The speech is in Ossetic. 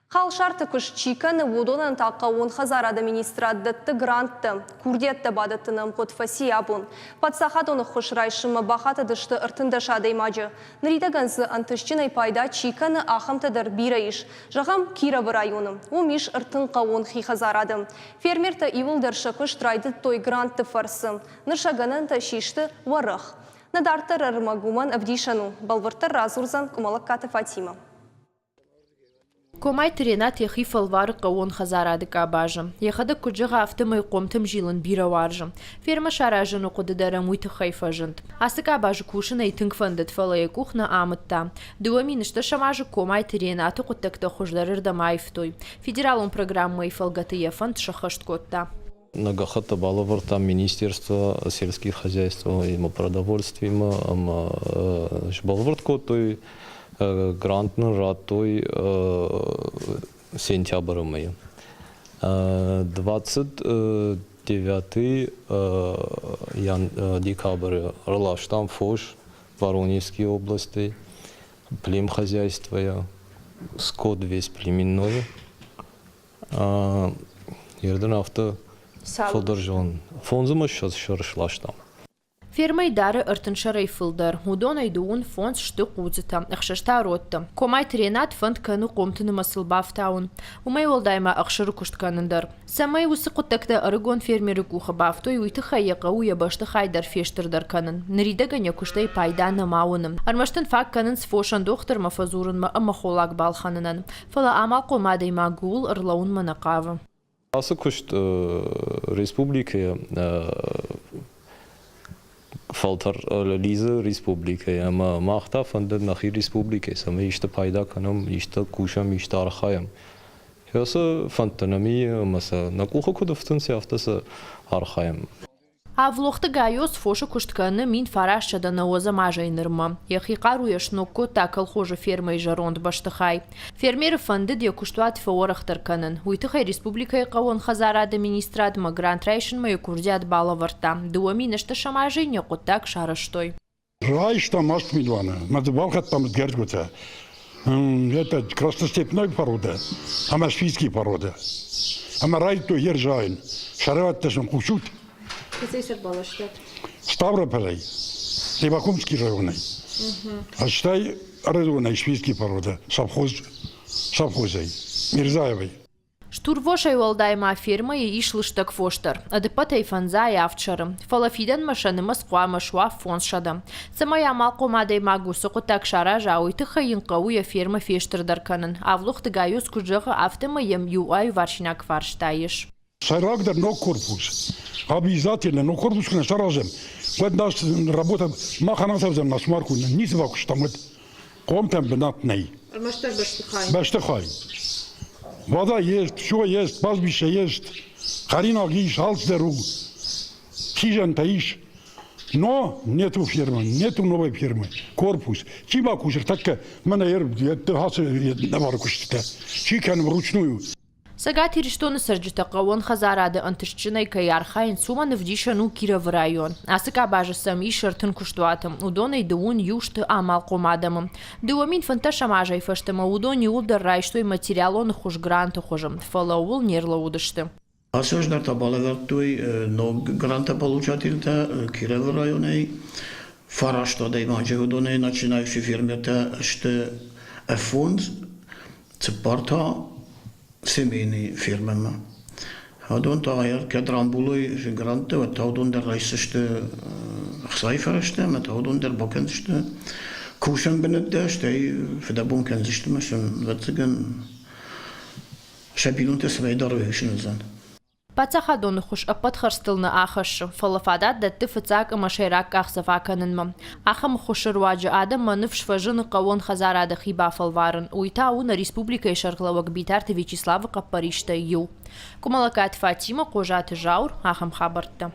Халсарты куыст чи кӕны, уыдонӕн та хъӕууон хӕдзарады министрад дӕтты гранттӕ. Курдиӕттӕ бадӕттыны ӕмгъуыд фӕци абон. Паддзахадон ӕххуыс райсынмӕ бахатыдысты 13 адӕймаджы. Ныридӕгӕн дзы ӕнтыстджынӕй пайда чи кӕны, ахӕмтӕ дӕр бирӕ ис. Зӕгъӕм, Кировы районы. Уым ис 30 хъӕууон хи хӕдзарады. Фермертӕ иууылдӕр сӕ куыст райдыдтой грантты фӕрцы. Ныр сӕ гӕнӕнтӕ систы уӕрӕх. Нӕ дарддӕр ӕрмӕг уымӕн ӕвдисӕн у. Бӕлвырддӕр радзурдзӕн Къуымӕлӕгкаты Фатимӕ. Комайты Ренат йӕхи фӕлвары хъӕууон хӕдзарады къабазы. Йӕхӕдӕг куыд зӕгъы, афтӕмӕй хъомтӕм зилын бирӕ уарзы. Фермӕ саразыны хъуыды дӕр ӕм уый тыххӕй фӕзынд. Ацы къабазы кусын ӕй тынг фӕндыд, фӕлӕ йӕ къух нӕ амыдта. 2010 азы Комайты Ренаты хъуыддӕгтӕ хуыздӕрырдӕм аивтой. Федералон программӕйы фӕлгӕты йӕ фӕнд сӕххӕст кодта. Нӕ гӕххӕттӕ балӕвӕрдтам Министерство сельских хозяйства ӕмӕ продовольствимӕ ӕмӕ сбӕлвырд кодтой, грант нын радтой сентябры мӕйы. 29 декабры ӕрластам фос Воронежской областӕй, племхозяйствойӕ, скот весь племенной. Ердын афтӕ фылдӕр зон. 25 сӕр сластам. Фермӕйы дары 30 сӕрӕй фылдӕр. Уыдонӕй 25 сты хъудзытӕ, ӕхсӕз та родтӕ. Комайты Ренат фӕнд кӕны хъомты нымӕцыл бафтауын. Уымӕй уӕлдай ма ӕхсыры куыст кӕнын дӕр. Цӕмӕй уыцы хъуыддӕгтӕ ӕрыгон фермеры къухы бафтой, уый тыххӕй йӕ хъӕуы йӕ бӕстыхай дӕр фестырдӕр кӕнын. Ныридӕгӕн йӕ куыстӕй пайда нӕма уыны. Ӕрмӕст ын фаг кӕнынц фосӕн дохтырмӕ фӕдзурынмӕ ӕмӕ холлаг балхӕнынӕн. Фӕлӕ амалхъом адӕймаг ууыл ӕрлӕууынмӕ нӕ хъавы. Ацы куыст республикӕйы фӕлтӕр лидзы республикӕйы ӕмӕ мах та фӕнды нӕхи республикӕйы, цӕмӕй исты пайда кӕнӕм, исты кусӕм, исты архайӕм. Ацы фӕндтӕ нӕм и ӕмӕ сӕ нӕ къухы куыд ӕфтынц, афтӕ сӕ архайӕм. Авлохты Гайоз фосы куыст кӕны 1990 азӕй нырмӕ. Йӕхи хъаруйӕ сног кодта колхозы фермӕйы зӕронд бӕстыхай. Фермеры фӕндыд йӕ куыстуат фӕуӕрӕхдӕр кӕнын. Уый тыххӕй республикӕйы хъӕууон хӕдзарады министрадмӕ грант райсынмӕ йӕ курдиат балӕвӕрдта. 2008 азы йын йӕ хъуыддаг сарӕзтой. Райстам 8 милуаны, мӕ дзы балхӕдтам гӕрзгуытӕ. Это красностепной порода ӕмӕ шведский порода. Ӕмӕ райдыдтой ерзайын. Сӕрӕвӕдтӕ сын хъусут? Кӕцӕй сӕ баластат? Ставрополӕй, Левакумский районӕй. Стӕй Ӕрыдонӕй шведский порода, совхоз, совхозӕй, Мирзаевой. Стурвосӕй уӕлдай ма фермӕйы ис лыстӕг фос дӕр. Ӕдыппӕтӕй фӕндзай авд сӕры. Фӕлӕ фидӕнмӕ сӕ нымӕц хъуамӕ суа 500. Цӕмӕй амалхъом адӕймаг уыцы хъуыддаг сараза, уый тыххӕй йын хъӕуы йӕ фермӕ фестырдӕр кӕнын. Авлохты Гайоз куыд зӕгъы, афтӕмӕй йӕм иу аиварсинаг фарста ис. Сӕйрагдӕр ног корпус. Обязательно ног корпус куы нӕ саразӕм, уӕд нас работа махӕн ацӕудзӕн на смарку, ницы бакуыстам, уӕд хъомтӕн бынат нӕй. Ӕрмӕстдӕр бӕстыхай. Бӕстыхай. Вода есть, все есть, пастбище есть, хӕринаг ис, алцыдӕр у, хизӕнтӕ ис. Но нету фермы, нету новой фермы, корпус. Чи бакусы тӕккӕ мӕнӕ ацы нӕвары куыстытӕ, чи кӕны вручную. Цӕгат Ирыстоны цӕрджытӕ хъӕууон хӕдзарады ӕнтыстджынӕй кӕй архайынц, уымӕн ӕвдисӕн у Кировы район. Ацы къабазы сӕм ис 30 куыстуаты, уыдонӕй дыууын иу сты амалхъом адӕмы. 2015 азӕй фӕстӕмӕ уыдон иууылдӕр райстой материалон ӕххуыс гранты хуызы, фӕлӕ ууыл не рлӕууыдысты. Ацы аз дӕр та балӕвӕрдтой ног грантополучательтӕ Кировы районӕй. Фараст адӕймаджы уыдонӕй начинающие фермертӕ сты фондз, цыппар та семейный фермӕмӕ. Уыдон та кӕд рамбулой гранттӕ, уӕд та уыдон дӕр райсдзысты ӕхцайы фӕрӕзтӕ ӕмӕ та уыдон дӕр бакӕндзысты кусӕн бынӕттӕ, стӕй фыдӕбон кӕндзысты ӕмӕ сын, ӕвӕццӕгӕн, сӕ бинонтӕ цӕмӕй дарой, уый сын уыдзӕн. Паддзахадон ӕххуыс ӕппӕт хӕрдзтыл нӕ ахӕссы, фӕлӕ фадат дӕтты фыццаг ӕмӕ сӕйраг къахдзӕф акӕнынмӕ. Ахӕм ӕххуысы руаджы адӕммӕ ныфс фӕзыны хъӕууон хӕдзарады хи бафӕлварын. Уый та у нӕ республикӕйы сӕргълӕууӕг Битарты Вячеславы хъӕппӕристӕй иу. Къуымӕлӕгкаты Фатимӕ, Хъозаты Зауыр, ахӕм хабӕрттӕ.